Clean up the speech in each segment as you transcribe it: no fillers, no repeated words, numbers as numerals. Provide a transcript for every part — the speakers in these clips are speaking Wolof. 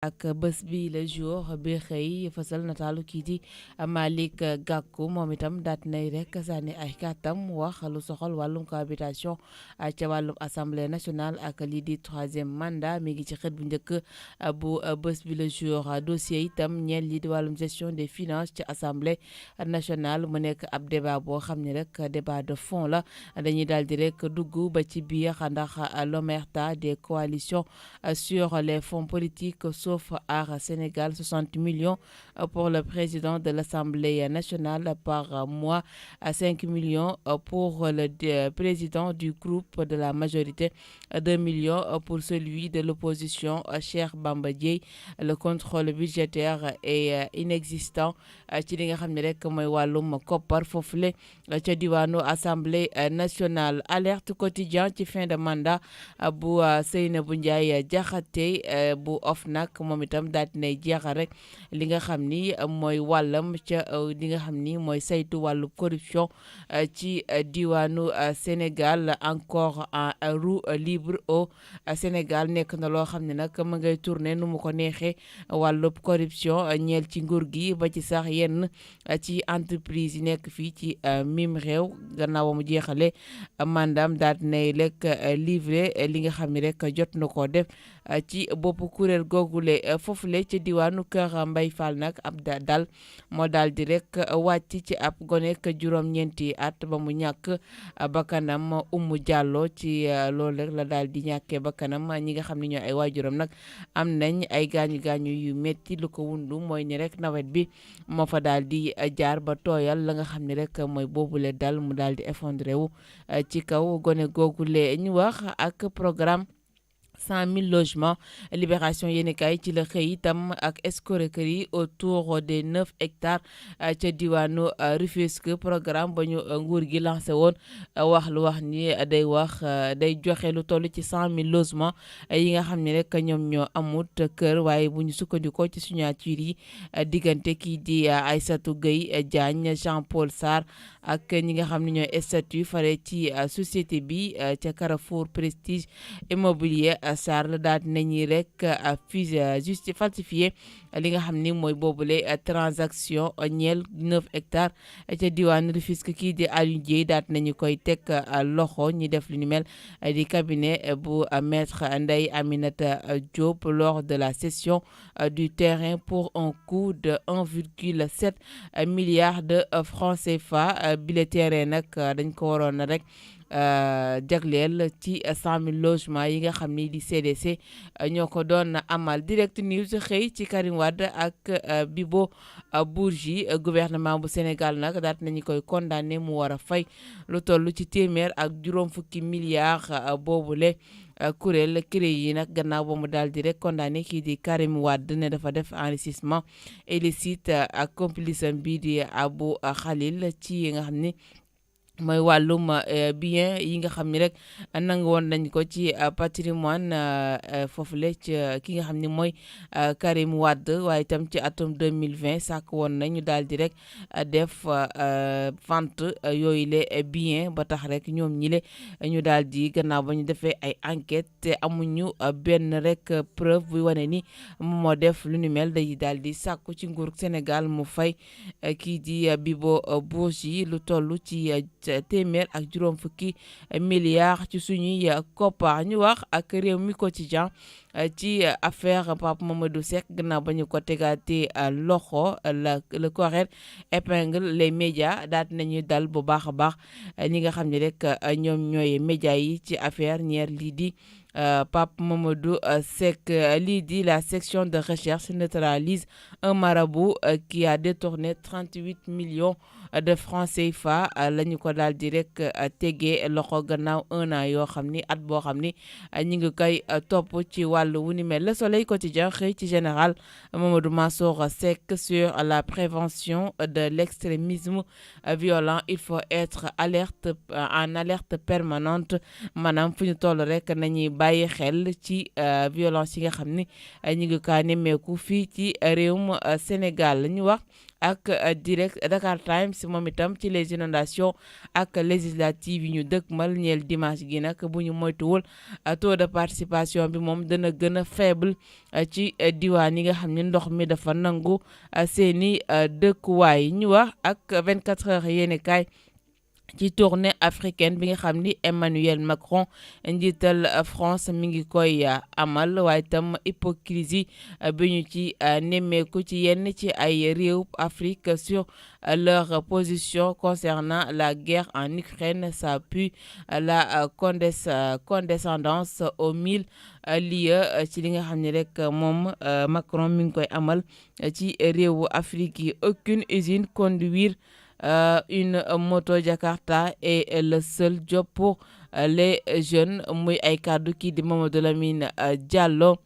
ak bés bi le jour bi xëy fësal nataalu kii di Malick Gakou moom itam daat nay rek sànni ay kàttam wax lu soxal wàllum cohabitation ca wàllum assemblée nationale ak lii di troisième mandat mi ngi ci xët bu njëkk bu bés bi le jour dossier itam ñeel lii di wàllum gestion des finances ci assemblée nationale mu nekk ab débat boo xam ne rek débat de fond la dañuy daal di rek dugg ba ci biir ndax l'omerta des coalitions sur les fonds politiques sauf Aar Sénégal 60 millions pour le président de l'Assemblée nationale par mois, 5 millions pour le président du groupe de la majorité, 2 millions pour celui de l'opposition, Cheikh Bamba Dièye. Le contrôle budgétaire est inexistant ci li nga xam ne rek mooy wàllum koppar foofule ca diwaanu Assemblée nationale. Alerte quotidien ci fin de mandat bu Seynabou Ndiaye Diakhaté bu OFNAC moom itam daal dinay jeexal rek li nga xam ni mooy wàllam ca li nga xam ni mooy saytu wàllu corruption ci diwaanu Sénégal. Encore en roue libre au Sénégal nekk na loo xam ne nag ma ngay tourner nu mu ko neexee wàllub corruption ñeel ci nguur gi ba ci sax yenn ci entreprise yi nekk fii ci mim réew gannaaw mu jeexale mandam daal dinay lekk livré li nga xam ni rek jot na koo def ci bopp kuréel googule foofule ci diwaanu Kër Mbay Fall nag ab dal moo daal di rek wàcc ci ab gonek juróom-ñeenti at ba mu ñàkk bakkanam Umu Jàllo ci loolu rek la daal di ñàkkee bakkanam ñi nga xam ne ñoo ay waajuram nag am nañ ay gaañu-gaañu yu metti lu ko wundu mooy ni rek nawet bi moo fa daal di jaar ba tooyal la nga xam ne rek mooy boobule dal mu daal di effondré wu ci kaw gone googule ñu wax ak programme 100 000 logements libération yéenekaay ci la xëy itam ak escroquerie autour des 9 hectares ca diwaanu Rufisque programme ba ñu nguur gi lancé woon wax lu wax ni day joxe lu toll ci 100 000 logements yi nga xam ne rek ñoom ñoo amut kër waaye bu ñu sukkandikoo ci signature yi diggante kii di Aïssatou Gueye Diagne Jean-Paul Sarr ak ñi nga xam ne ñooy statut fare ci société bi ca Carrefour Prestige Immobilier Sarr la daal nañuy rek justi falsifié li nga xam ni mooy boobule transaction ñeel 9 hectares ca diwaan Rufisque kii di Aliou Dieye daal nañu koy teg loxo ñi def lu ni mel di cabinet bu maître Ndeye Aminata Diop lors de la cession du terrain pour un coût de 1,7 milliard de francs CFA bile terrain nag dañ ko waroon rek jagleel ci 100 000 logements yi nga xam ni di CDC ñoo ko doon amal. Direct News xëy ci Karim Wade ak Bibo Bourgi gouvernement bu Sénégal nag daat nañu koy condamné mu war a fay lu toll ci téeméer ak juróom fukki milliards boobule kuréel CREI yi nag gannaaw ba mu daal di rek condamné kii di Karim Wade ne dafa def enrichissement illicite ak complice bi di Abou Khalil ci yi nga xam ni mooy wàllum bien yi nga xam ni rek nangu woon nañ ko ci patrimoine foofule ci ki nga xam ni mooy Karim Wade waaye itam ci atum 2020 sàkk woon nañu daal di rek def vente yooyu le bien ba tax rek ñoom ñi le ñu daal di gannaaw ba ñu defee ay enquête te amuñu benn rek preuve buy wane ni moom moo def lu ni mel day daal di sàkku ci nguur Sénégal mu fay kii di Bibo Bourgi lu toll ci téeméer ak juróom fukki milliards ci suñuy koppar. ñu wax ak réew mi quotidien ci affaire Pape Mamadou Seck gannaaw ba ñu ko tegaatee loxo le Corée épingle les médias daal nañu dal bu baax a baax ñi nga xam ne rek ñoom ñooy médias yi ci affaire ñeer lii di Pape Mamadou Seck. Lii di la section de recherche neutralise un marabout qui a détourné 38 millions de francs CFA la ñu ko daal di rek tegee loxo gannaaw 1 an yoo xam ni at boo xam ni ñi ngi koy topp ci wàllu wu ni mel. Le Soleil quotidien xëy ci général Mamadou Mansour Seck sur la prévention de l'extrémisme violent. Il faut être en alerte permanente maanaam fu ñu toll rek nañuy bàyyi xel ci violence yi nga xam ni ñu ngi kaa nemmeeku fii ci réewum Sénégal. ñu wax ak direct Dakar Times moom itam ci les inondations ak législatives yi ñu dëkkmal ñeel dimanche gi nag bu ñu moytuwul taux de participation bi moom dana gën a faible ci diwaan yi nga xam ne ndox mi dafa nangu seeni dëkkuwaay ñu wax ak 24 heures yéene kaay ci tournée africaine bi nga xam ni Emmanuel Macron njiital France mi ngi koy amal waaye itam hypocrisie bi ñu ci nemmeeku ci yenn ci ay réew Afrique sur leur position concernant la guerre en Ukraine. Ça pue la condescendance au mille lieux ci li nga xam ne rek moom Macron mi ngi koy amal ci réewu Afrique yi. Aucune usine conduire une moto Jakarta est le seul job pour les jeunes muy ay kàddu kii di Mamadou Lamine Diallo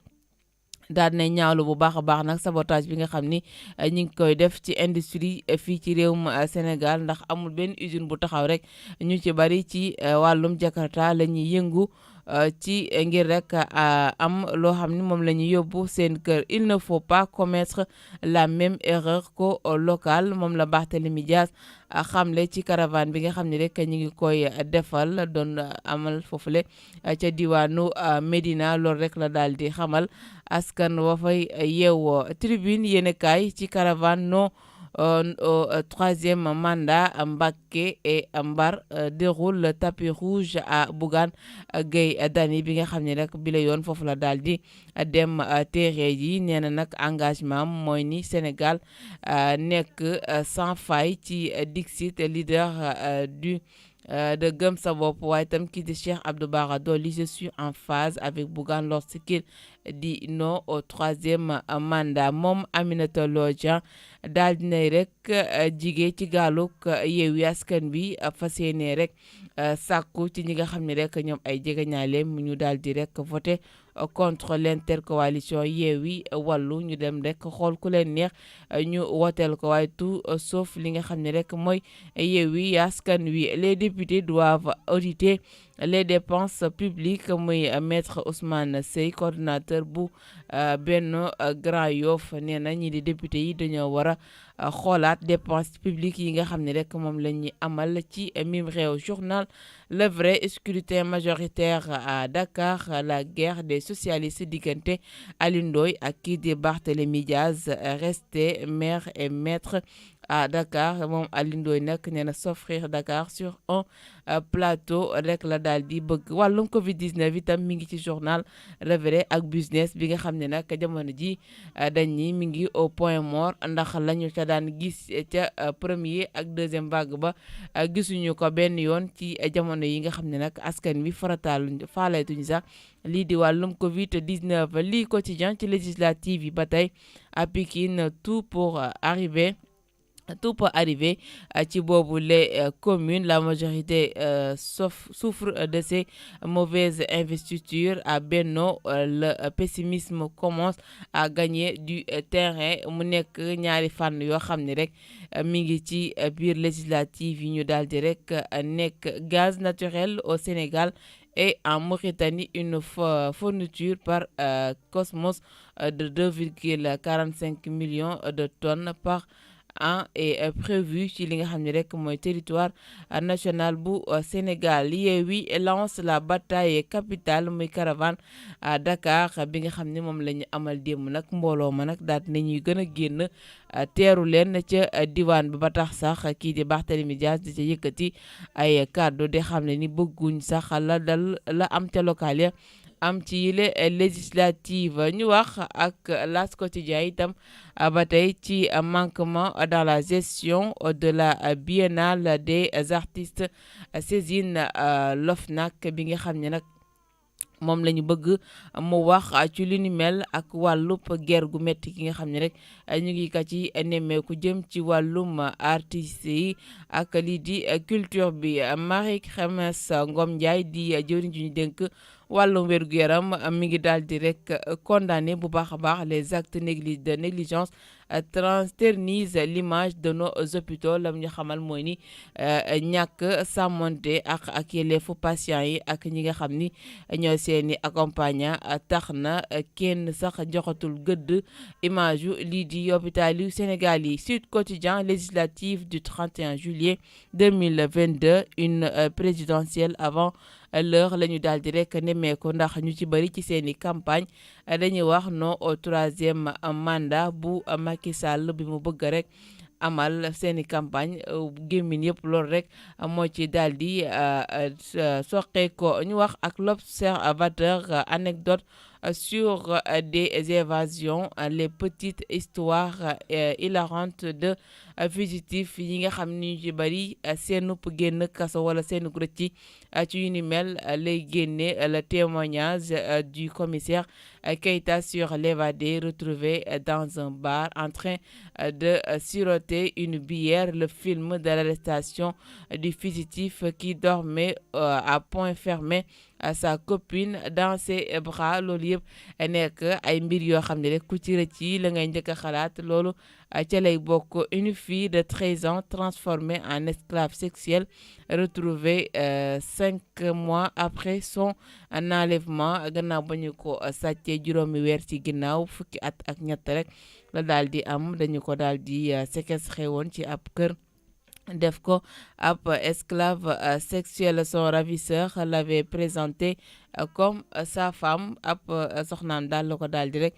daal na ñaawlu bu baax a baax nag sabotage bi nga xam ni ñi ngi koy def ci industrie fii ci réewum Sénégal ndax amul benn usine bu taxaw rek ñu ci bari ci wàllum Jakarta la ñuy yëngu ci ngir rek am loo xam ni moom la ñuy yóbbu seen kër. Il ne faut pas commettre la même erreur qu'au local moom la Barthélémy Dias xamle ci caravane bi nga xam ne rek ñu ngi koy defal doon amal foofule ca diwaanu Médina loolu rek la daal di xamal askan wa fay yeewoo. Tribune yéenekaay ci caravane non au troisième mandat, Mbacké et Mbar déroule le tapis rouge à Bougane Gueye Dany bi nga xam ne rek bi la yoon foofu la daal di dem téere yi nee na nag engagement mooy ni Sénégal nekk sans faille ci Dixit leader de Gëm Sa Bopp waaye itam kii di Cheikh Abdou Bara Dolly je suis en phase avec Bougane lorsqu'il dit non au troisième mandat. Moom Aminata Lô Dieng daal dinay rek jigee ci gaaluk Yewwi Askan Wi fas yéene rek sàkku ci ñi nga xam ne rek ñoom ay jegeñaaleem ñu daal di rek voté contre l'intercoalition Yewwi Wallu ñu dem rek xool ku leen neex ñu woteel ko waaye tout sauf li nga xam ne rek mooy Yewwi Askan Wi. Les députés doivent auditer les dépenses publiques muy maître Ousmane Seye coordinateur bu Benno Grand Yoff nee na ñi di député yi dañoo war a xoolaat dépenses publiques yi nga xam ne rek moom la ñuy amal ci mim réew. Journal Le Vrai scrutin majoritaire à Dakar la guerre des socialistes diggante Alioune Ndoye ak kii di Barthélémy Diaz resté maire et maître à Dakar moom Alioune Ndoye nag nee na s'offrir Dakar sur un plateau rek la daal di bëgg. Wàllum Covid-19 itam mi ngi ci journal Le Vrai ak business bi nga xam ne nag jamono ji dañ ni mi ngi au point mort ndax lañu ca daan gis ca premier ak deuxième vague ba gisuñu ko benn yoon ci jamono yi nga xam ne nag askan wi farataalu faaleetuñu sax lii di wàllum Covid-19. Lii quotidien ci législative yi ba tey à Pikine tout peut arriver ci boobu les communes. La majorité souffre de ces mauvaises investitures. À Benno le pessimisme commence à gagner du terrain mu nekk ñaari fànn yoo xam ne rek mi ngi ci biir législative yi ñu daal di rek nekk. Gaz naturel au Sénégal et en Mauritanie une fourniture par Cosmos de 2,45 millions de tonnes par an est prévu ci li nga xam ne rek mooy territoire national bu Sénégal. Yewwi lance la bataille capitale muy caravane à Dakar bi nga xam ne moom la ñu amal démb nag mbooloo ma nag daal nañuy gën a génn teeru leen ca diwaan bi ba tax sax kii di Barthélémy Dias di ca yëkkati ay kàddu di xam ne ni bëgguñ sax la am ca local ya am ci yile législative. Ñu wax ak L'As Quotidien itam ba tey ci manquement dans la gestion de la biennale des artistes saisine l'OFNAC bi nga xam ne nag moom la ñu bëgg mu wax ci li ni mel ak wàllub guerre gu metti ki nga xam ne rek ñu ngi ka ci nemmeeku jëm ci wàllum artistes yi ak lii di culture bi. Marie Khemesse Ngom Ndiaye di jëwriñ ju ñu dénk wàllum wér-gu-yaram mi ngi daal di rek condamné bu baax a baax les actes de négligence ternissent l'image de nos hôpitaux lam ñu xamal mooy ni ñàkk sàmmonte ak yelleefu patients yi ak ñi nga xam ni ñoo seeni accompagnant tax na kenn sax joxatul gëdd image yu lii di hôpital yu Sénégal yi. Sud Quotidien, législative du 31 juillet 2022, une présidentielle avant l'heure la ñu daal di rek nemmeeku ndax ñu ci bëri ci seeni campagne dañuy wax non au troisième mandat bu Macky Sall bi mu bëgg rek amal seeni campagne gémmiñ yëpp loolu rek moo ci daal di soqee ko ñu wax ak l'Observateur, anecdote sur des évasions, les petites histoires hilarantes de fugitifs yi nga xam ni ñu ci bari seenub génn kaso wala seenu rëcc ci yu ni mel lay génne le témoignage du commissaire Keita sur l'évadé retrouvé dans un bar en train de siroter une bière, le film de l'arrestation du fugitif qui dormait à point fermé sa copine dans ses bras. Loolu yëpp nekk ay mbir yoo xam ne rek ku ci rëcc yi la ngay njëkk a xalaat loolu ca lay bokk. Une fille de 13 ans transformée en esclave sexuelle retrouvée 5 mois après son enlèvement gannaaw ba ñu ko sàccee juróomi weer ci ginnaaw fukki at ak ñett rek la daal di am dañu ko daal di séquestré woon ci ab kër def ko ab esclave sexuel. Son ravisseur l'avait présenté comme sa femme, ab soxnaam daal la ko daal di rek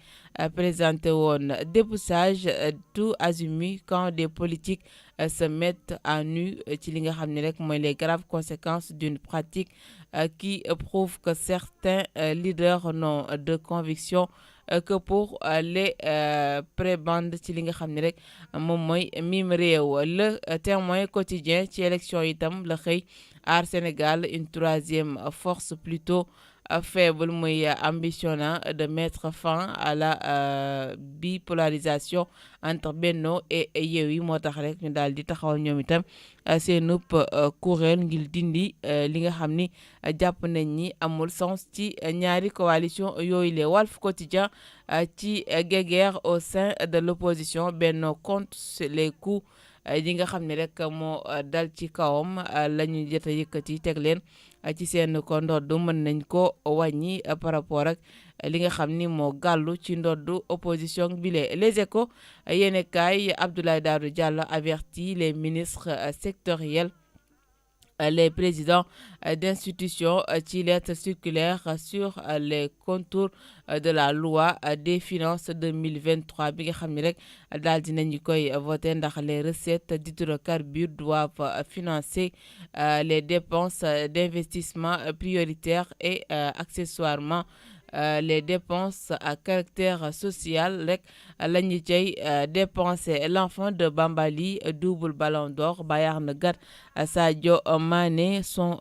présenté woon. Débouchage tout azimut quand des politiques se mettent à nu ci li nga xam ne rek mooy les graves conséquences d'une pratique qui prouve que certains leaders n'ont de conviction que pour les prébendes ci li nga xam ne rek moom mooy mim réew. Le Témoin quotidien ci élection itam la xëy aar Sénégal, une troisième force plutôt faible muy ambitionnant de mettre fin à la bipolarisation entre Benno et Yewwi moo tax rek ñu daal di taxawal ñoom itam seenub kuréel ngir dindi li nga xam ni jàpp nañ ni amul sens ci ñaari coalition yooyu le. Walf Quotidien ci guerre au sein de l'opposition, Benno compte les coups yi nga xam ne rek moo dal ci kawam la ñu jot a yëkkati teg leen ci seen ko ndoddu mën nañ ko wàññi par rapport ak li nga xam ni moo gàllu ci ndoddu opposition bile. Les Échos yéene kaay, Abdoulaye Daouda Diallo avertit les ministres sectoriels, les présidents d'institutions ci lettre circulaire sur les contours de la loi des finances 2023 bi nga xam ni rek daal dinañu koy voté ndax les recettes d'hydrocarbures doivent financer les dépenses d'investissement prioritaires et accessoirement les dépenses à caractère social rek la ñu cay dépenser. L'enfant de Bambali, double ballon d'or, Bayern Gat Sadio Mané, son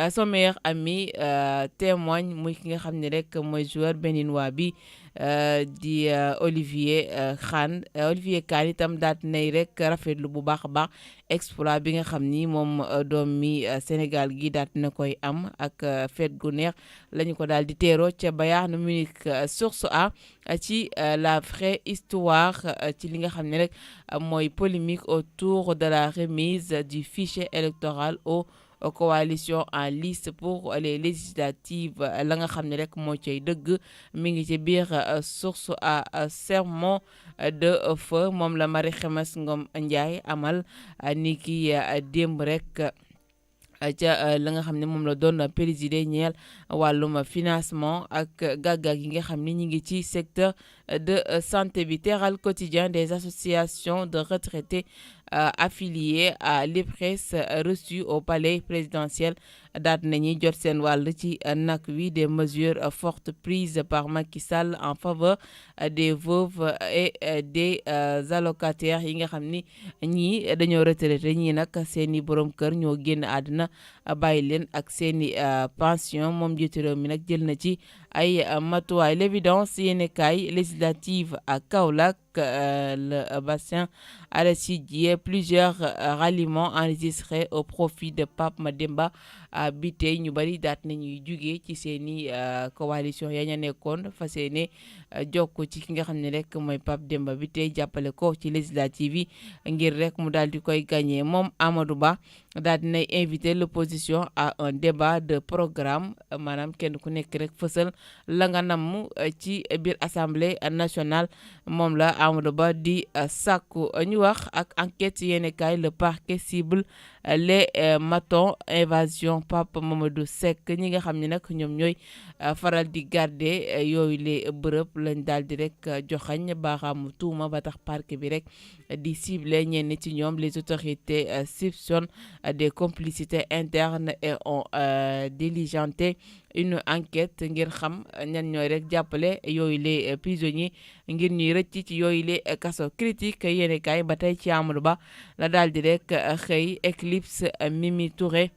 son meilleur ami témoigne muy ki nga xam ne rek mooy joueur béninois bi di Olivier Kahn itam daat nay rek rafetlu bu baax a baax exploit bi nga xam ni moom doom mi Sénégal gi daat na koy am ak fête gu neex lañu ko daal di teeroo ca Bayern Munich. Source A ci la vraie histoire ci li nga xam ne rek mooy polémique autour de la remise du fichier électoral aux coalition en liste pour les législatives la nga xam ne rek moo cay dëgg mi ngi ci biir Source A. Sermon de feu moom la Marie Khemesse Ngom Ndiaye amal ni ki démb rek ca la nga xam ne moom la doon présider ñeel wàllum financement ak gàggaag yi nga xam ne ñi ngi ci secteur de santé bi. Teral quotidien, des associations de retraités affiliés à l'IPRES reçus au palais présidentiel daat nañuy jot seen wàll ci nag wi. Des mesures fortes prises par Macky Sall en faveur des veuves et des allocataires yi nga xam ni ñii dañoo retraité ñii nag seeni borom kër ñoo génn àdduna bàyyi leen ak seeni pension. Moom jiitu réew mi nag jël na ci ay matuwaay. L'évidence yéene kaay, législative à Kaolack, le bassin arachidier, plusieurs ralliements enregistrés au profit de Pape Mademba bi tey ñu bari daat nañuy jugee ci seeni coalition ya ñu nekkoon fas yéene jokk ci ki nga xam ne rek mooy Pape Demba bi tey jàppale ko ci législative yi ngir rek mu daal di koy gagné moom Amadou Ba daal dinay invité l'opposition à un débat de programme maanaam kenn ku nekk rek fësal la nga namm ci biir assemblée nationale moom la Amadou Ba di sàkku ñu wax ak enquête yéene kaay le parquet cible les matons invasion Pape Mamadou Seck ñi nga xam ne nag ñoom ñooy faral di garder yooyu les bërëb lañ daal di rek joxañ baaxaamu tuuma ba tax parquet bi rek di ciblé ñenn ci ñoom les autorités soupçonnent des complicités internes et ont diligenté une enquête ngir xam ñan ñooy rek jàppale yooyu les prisonniers ngir ñuy rëcc ci yooyu les kaso critique yéene kaay ba tey ci Amadou Ba la daal di rek xëy éclipse Mimi Touré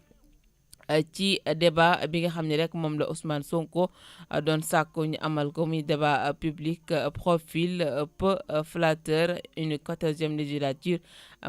ci débat bi nga xam ne rek moom la Ousmane Sonko doon sàkku ñu amal ko muy débat public profil peu flatteur une 14e législature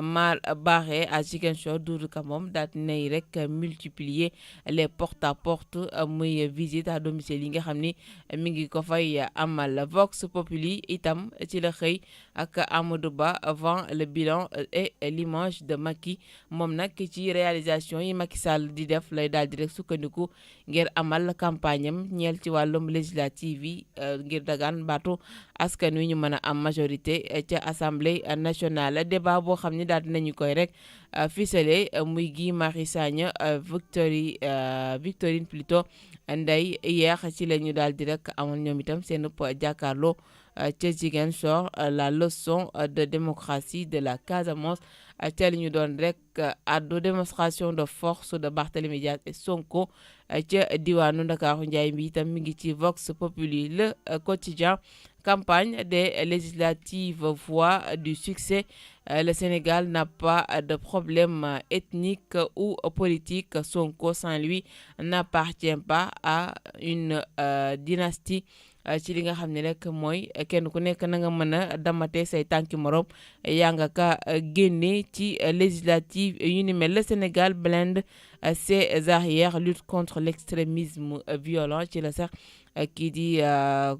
mal barré à Ziguinchor Doudou Ka moom daal di nay rek multiplier les porte à porte muy visite à domicile yi nga xam ni mi ngi ko fay amal Vox Populi itam ci la xëy ak Amadou Ba avant le bilan et l'image de Macky moom nag ci réalisation yi Macky Sall di def lay daal di rek sukkandiku ngir amal campagne am ñeel ci wàllum législative yi ngir dagaan baatu askan wi ñu mën a am majorité ca assemblée nationale débat boo xam ni daal dinañu koy rek ficelé muy Guy Marius Sagna Victorine plutôt Ndeye yeex ci la ñu daal di rek amal ñoom itam seen jàkkaarloo ca Ziguinchor la leçon de démocratie de la Casamance ca li ñu doon rek addu démonstration de force de Barthélémy Dias et Sonko ca diwaanu Ndakaaru Njaay bi itam mi ngi ci Vox Populi le quotidien campagne des législatives voix du succès. Le Sénégal n'a pas de problème ethnique ou politique. Sonko sans lui n'appartient pas à une dynastie. Ci li nga xam ne rek mooy kenn ku nekk na nga mën a damate say tànki morom yaa nga ka génne ci législative yu ni mel le Sénégal blinde ses arrières lutte contre l'extrémisme violent ci la sax kii di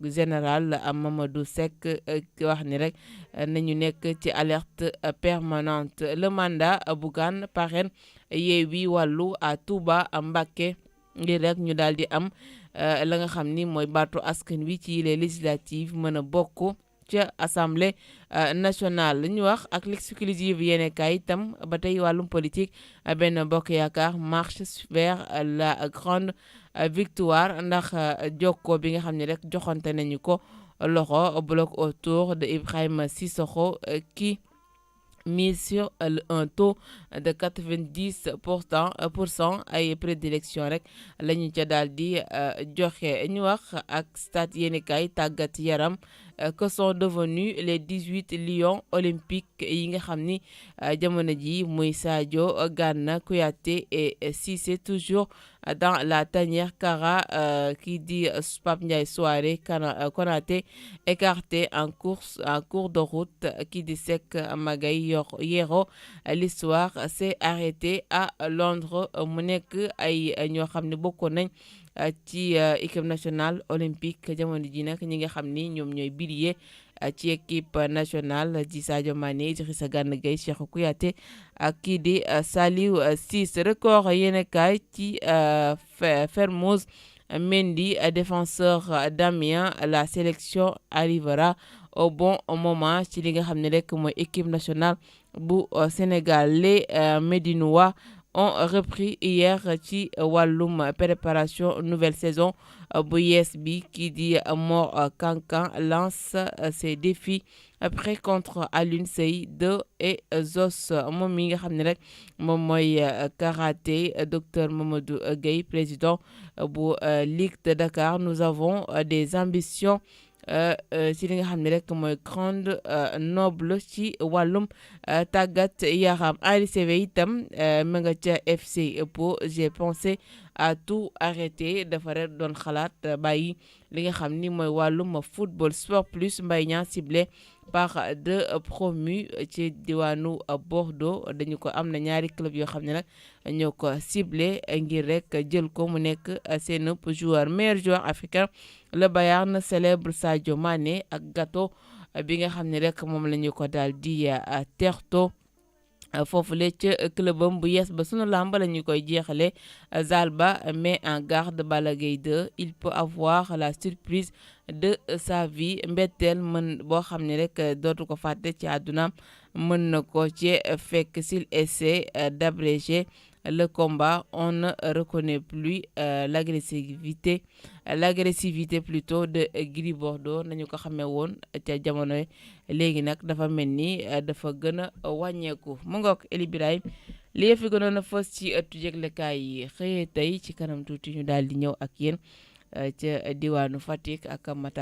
général Mamadou Seck wax ni rek nañu nekk ci alerte permanente le mandat Bougane parraine Yewwi Wallu à Touba Mbacké ngir rek ñu daal di am la nga xam ni mooy baatu askan wi ci les législatives mën a bokk ca assemblée nationale la ñu wax ak l'exclusive yéene kaay itam ba tey wàllum politique benn bokk yaakaar marche vers la grande victoire ndax jokkoo bi nga xam ne rek joxante nañu ko loxo bloc autour de Ibrahima Sissoko qui mise sur un taux de 90% ay prédilection rek la ñu ca daal di joxe ñu wax ak stade yéenekaay tàggat yaram que sont devenus les 18 lions olympiques yi nga xam ni jamono ji muy Sadio Gana Kouyaté et Cissé toujours dans la tanière Kara qui dit Pape Ndiaye Souaré Konaté écarté en cours de route qui dit Seck Magaye Yero l'histoire s'est arrêtée à Londres mu nekk ay ñoo xam ne bokkoon nañ ci équipe nationale olympique jamono ji nag ñi nga xam ni ñoom ñooy briller ci équipe nationale di Sadio Mané Idrissa Gana Gueye Cheikhou Kouyaté ak kii di Saliou Ciss record yéenekaay ci Formose Mendy défenseur d'Amiens la sélection arrivera au bon moment ci li nga xam ne rek mooy équipe nationale bu Sénégal les Médinois ont repris hier ci wàllum préparation nouvelle saison bu yees bi kii di Mor Kankan lance ses défis après contre Alioune Seye 2 et Zos moom mi nga xam ne rek moom mooy karaté docteur Mamadou Gueye président bu Ligue de Dakar nous avons des ambitions ci li nga xam ne rek mooy grande noble ci wàllum tàggat yaram ADCV itam ma nga ca FC Po j'ai pensé a tout arrêté dafa rek doon xalaat bàyyi li nga xam ni mooy wàllum football. Sport Plus, Mbaye Niang ciblé par deux promus ci diwaanu Bordeaux. dañu ko am na ñaari club yoo xam ne nag ñoo ko ciblé ngir rek jël ko mu nekk seen joueur. Meilleur joueur africain, le Bayern célèbre Sadio Mané ak gâteau bi nga xam ne rek moom la ñu ko daal di terto foofule ca clubam bu yees ba sunu làmb la ñu koy jeexale. Zalba met en garde Balla Gaye 2, il peut avoir la surprise de sa vie. Mbetteel mën boo xam ne rek dootu ko fàtte ci àddunaam mën na ko ci fekk s'il essaie d'abréger le combat. On ne reconnaît plus l'agressivité plutôt de Gris Bordeaux nañu ko xamee woon ca jamono léegi nag dafa mel ni dafa gën a wàññeeku. mu ngoog Eli Birahim li fi gënoon a fës ci ëttu yëglekaay yi xëyee tey ci kanam tuuti ñu daal di ñëw ak yéen ca diwaanu Fatick ak Matar